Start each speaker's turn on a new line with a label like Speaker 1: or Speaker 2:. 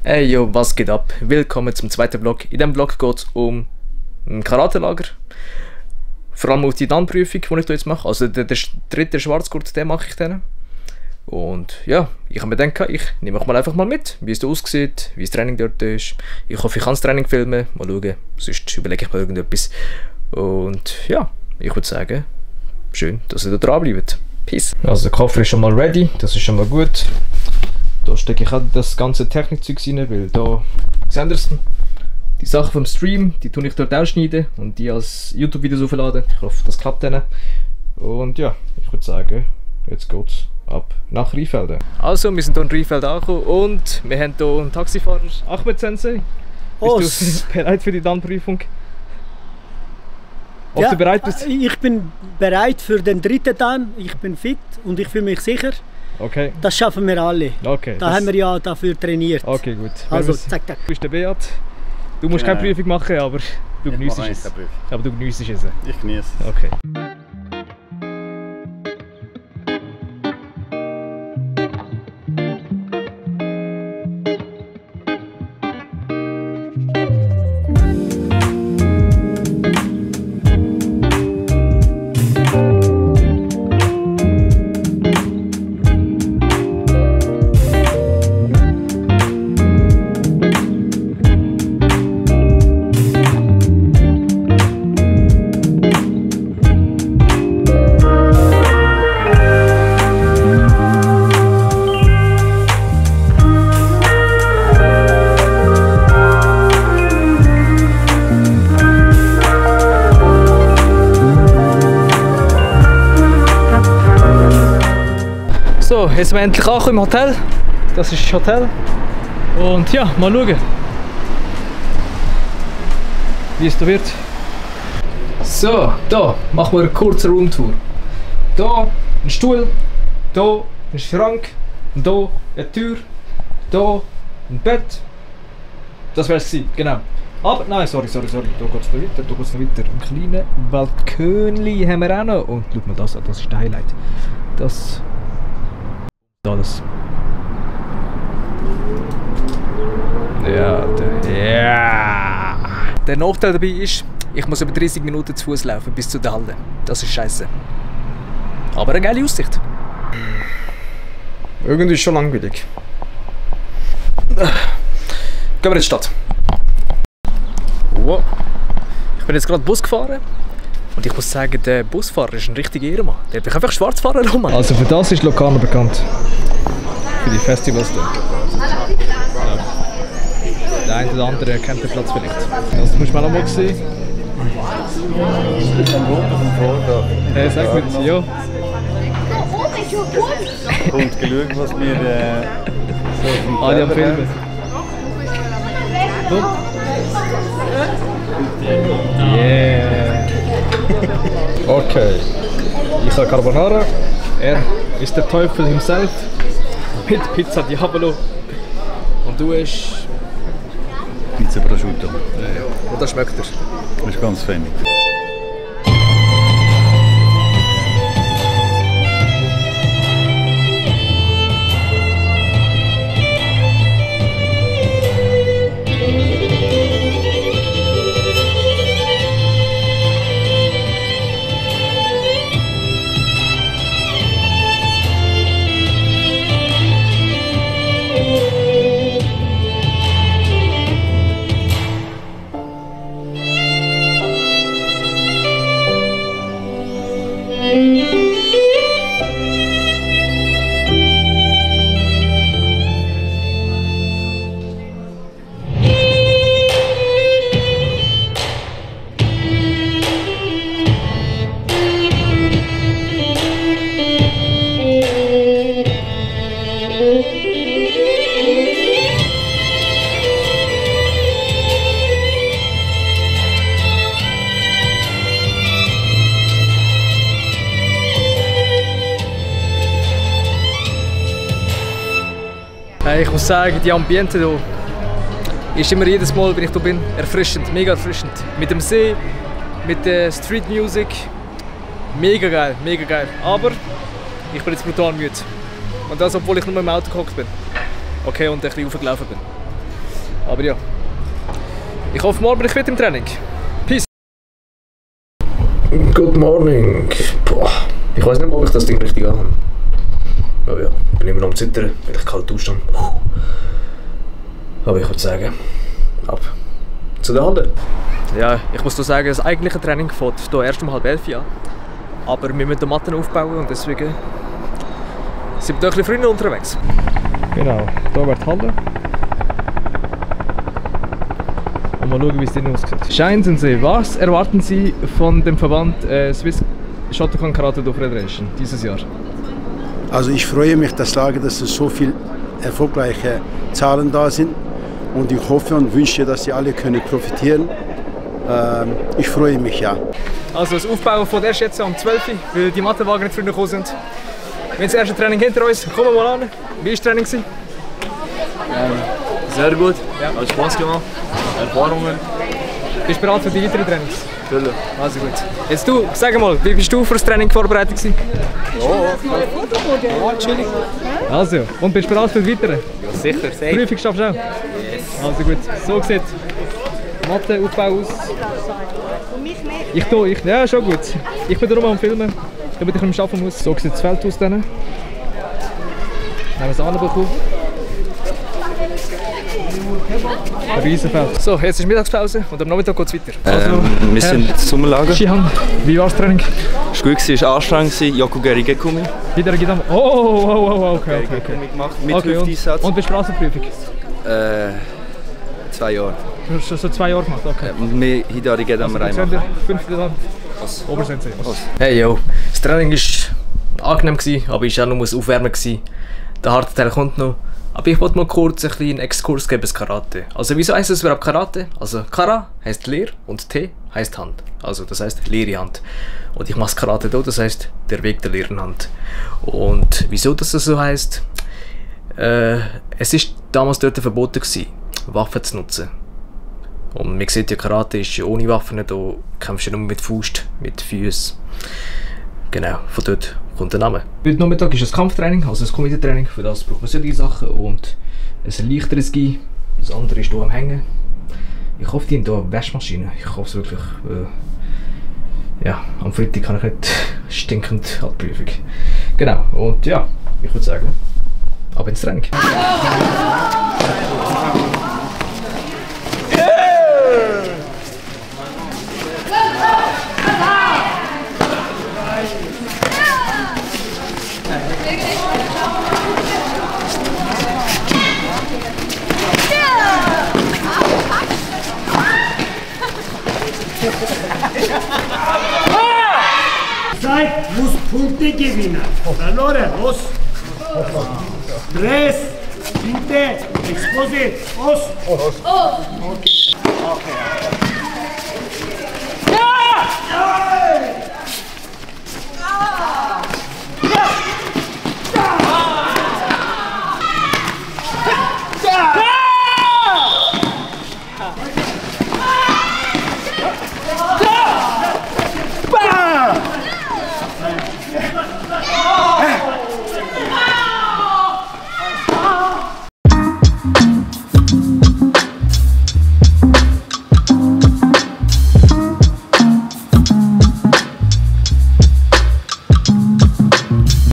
Speaker 1: Hey yo, was geht ab? Willkommen zum zweiten Vlog. In diesem Vlog geht es um ein Karate-Lager. Vor allem auf die Dan-Prüfung, die ich jetzt mache. Also der dritte Schwarzgurt, den mache ich dann. Und ja, ich habe mir gedacht, ich nehme euch mal einfach mal mit, wie es da aussieht, wie das Training dort ist. Ich hoffe, ich kann das Training filmen. Mal schauen, sonst überlege ich mir irgendetwas. Und ja, ich würde sagen, schön, dass ihr da dran bleibt. Peace. Also der Koffer ist schon mal ready, das ist schon mal gut. Da stecke ich auch das ganze Technikzeug rein, weil da, seht ihr es, die Sachen vom Stream, die tue ich dort ausschneiden und die als YouTube-Videos aufladen. Ich hoffe, das klappt dann. Und ja, ich würde sagen, jetzt geht's ab nach Rheinfelden. Also, wir sind hier in Rheinfelden angekommen und wir haben hier einen Taxifahrer, Ahmed Sensei. Bist du bereit für die Dan-Prüfung? Ob du bereit bist?
Speaker 2: Ich bin bereit für den dritten Dan. Ich bin fit und ich fühle mich sicher.
Speaker 1: Okay.
Speaker 2: Das schaffen wir alle.
Speaker 1: Okay.
Speaker 2: Da haben wir ja dafür trainiert.
Speaker 1: Okay, gut.
Speaker 2: Also, zack, zack.
Speaker 1: Du bist der Beat. Du musst keine Prüfung machen, aber du genießt es. Aber du genießt es.
Speaker 3: Ich genieße es.
Speaker 1: Okay. So, jetzt sind wir endlich angekommen im Hotel. Das ist das Hotel. Und ja, mal schauen, wie es da wird. So, da machen wir eine kurze Roomtour. Da ein Stuhl, da ein Schrank, da eine Tür, da ein Bett. Das wäre es, genau. Aber nein, sorry. Da geht es noch weiter. Ein kleines Balkönli haben wir auch noch. Und schaut mal das an, das ist der Highlight. Das alles. Ja. Der Nachteil dabei ist, ich muss über 30 Minuten zu Fuß laufen bis zu der Halle. Das ist scheiße. Aber eine geile Aussicht. Irgendwie ist schon langweilig. Gehen wir in die Stadt. Wow. Ich bin jetzt gerade Bus gefahren. Und ich muss sagen, der Busfahrer ist ein richtiger Ehrenmann. Der hat mich einfach schwarz fahren lassen. Also für das ist Locarno bekannt. Für die Festivals da. Ja. Der eine oder andere kennt den Platz vielleicht. Das musst du mal einmal sehen. Hey, sag mir, ja.
Speaker 3: Und geschaut, was wir so
Speaker 1: Alle am Filmen. Yeah. Okay. Ich habe Carbonara. Er ist der Teufel himself. Mit Pizza Diavolo. Und du hast
Speaker 3: Pizza Prosciutto.
Speaker 1: Und das schmeckt dir.
Speaker 3: Das ist ganz fein.
Speaker 1: Ich muss sagen, die Ambiente hier ist immer jedes Mal, wenn ich hier bin, erfrischend, mega erfrischend. Mit dem See, mit der Street Music, mega geil, mega geil. Aber ich bin jetzt brutal müde. Und das, obwohl ich nur im Auto gehockt bin. Okay, und ein bisschen hochgelaufen bin. Aber ja. Ich hoffe, morgen bin ich fit im Training. Peace. Good morning. Boah. Ich weiß nicht mal, ob ich das Ding richtig habe. Oh ja, ich bin immer noch am Zittern, weil ich kalt dusche. Aber ich würde sagen, ab zu der Halle. Ja, ich muss nur sagen, das eigentliche Training fängt hier erst um 10:30 an. Aber wir müssen die Matten aufbauen und deswegen sind wir ein bisschen früher unterwegs. Genau, hier wird die Halle. Und mal schauen, wie es drinnen aussieht. Scheinen Sie, was erwarten Sie von dem Verband Swiss Shotokan Karate Do Federation dieses Jahr?
Speaker 4: Also ich freue mich, dass es so viele erfolgreiche Zahlen da sind und ich hoffe und wünsche, dass sie alle können profitieren. Ich freue mich, ja. Also das Aufbauen von erst jetzt um 12 Uhr, weil die Mattenwagen nicht früher gekommen sind. Wir haben das erste Training hinter uns, kommen wir mal an. Wie war das Training?
Speaker 5: Sehr gut,
Speaker 4: Ja.
Speaker 5: hat Spaß gemacht, Erfahrungen.
Speaker 4: Bist du bereit für die weiteren Trainings?
Speaker 5: Natürlich.
Speaker 4: Also gut. Jetzt du, sag mal, wie bist du für das Training vorbereitet gewesen? Ja, chillig. Also, und bist du bereit für die weiteren?
Speaker 5: Ja, sicher, safe.
Speaker 4: Prüfung schaffst du auch?
Speaker 5: Yes.
Speaker 4: Also gut, so sieht Matteaufbau aus. Ja, schon gut. Ich bin darum am Filmen, damit ich nicht arbeiten muss. So sieht das Feld aus. Dann haben wir es anbekommen. Ein Riesenfeld. So, jetzt ist Mittagspause und am Nachmittag geht es weiter.
Speaker 5: Wir sind im Sommerlager.
Speaker 4: Shihan, wie war das Training?
Speaker 5: Es war gut, es war anstrengend. Yokogeri Gekumi.
Speaker 4: Wieder Gitarre. Oh, okay.
Speaker 5: Gemacht, mit
Speaker 4: Okay,
Speaker 5: Hüfteinsatz.
Speaker 4: und bist du Straßenprüfung?
Speaker 5: 2 Jahre.
Speaker 4: Du hast schon so 2 Jahre gemacht, okay.
Speaker 5: Und wir Hidari gehen am Rhein machen.
Speaker 4: 5. Dan.
Speaker 5: Was?
Speaker 4: Obersensei.
Speaker 1: Hey yo, das Training war angenehm, aber es war auch noch Aufwärmen. Der harte Teil kommt noch. Aber ich wollte mal kurz einen kleinen Exkurs geben ins Karate. Also wieso heisst es überhaupt Karate? Also Kara heisst Lehr und Te heisst Hand. Also das heisst leere Hand. Und ich mache Karate da, das heisst der Weg der leeren Hand. Und wieso das so heisst? Es war damals dort verboten gewesen, Waffen zu nutzen. Und man sieht ja, Karate ist ja ohne Waffen, da kämpfst du nur mit Faust, mit Füßen. Genau, von dort kommt der Name. Heute Nachmittag ist ein Kampftraining, also ein Komitee-Training. Für das braucht man solche Sachen und ein leichteres Gi. Das andere ist hier am Hängen. Ich hoffe, die haben hier eine Waschmaschine. Ich hoffe es wirklich. Ja, am Freitag kann ich nicht stinkend an die Prüfung. Genau, und ja, ich würde sagen, ab ins Training.
Speaker 2: Zeit muss Punkte gewinnen. Verloren, los. Tres, Quinte, Expose, os. Okay.